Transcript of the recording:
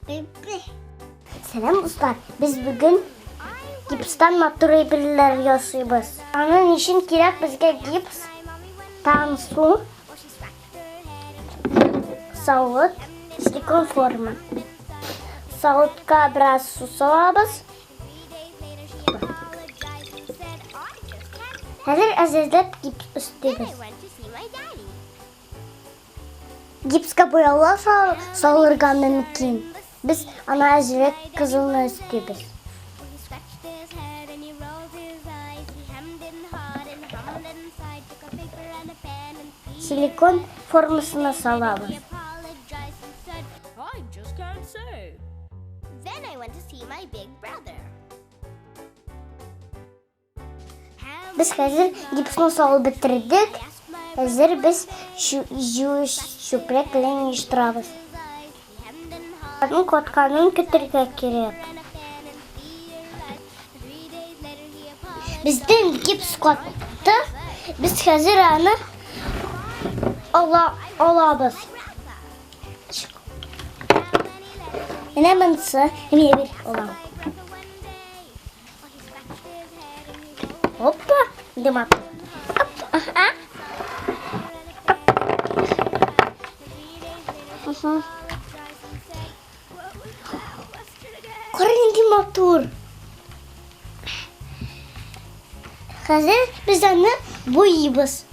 Сәлам, дуслар! Без бүген гипстан матур әйберләр ясыйбыз. Аның өчен кирәк безгә гипс, тагын су, савыт, силикон форма. Савытка бераз су салабыз. Хәзер әзерләп гипс өстибез. Гипска буяулар салырга мөмкин. Без аны әзрәк кызылны өстибез. Силикон формасына салабыз. Без хәзер гипсны салып бетердек. Хәзер без юеш чүпрәк белән юештырабыз. Аның катканын көтәргә кирәк. Безнең гипс катты. Без хәзер аны ала алабыз. Менә монысы, мин бер алам. Опа, дымак. Оп, ага. Угу. Кара нинди матур. Хәзер без аны буйыбыз.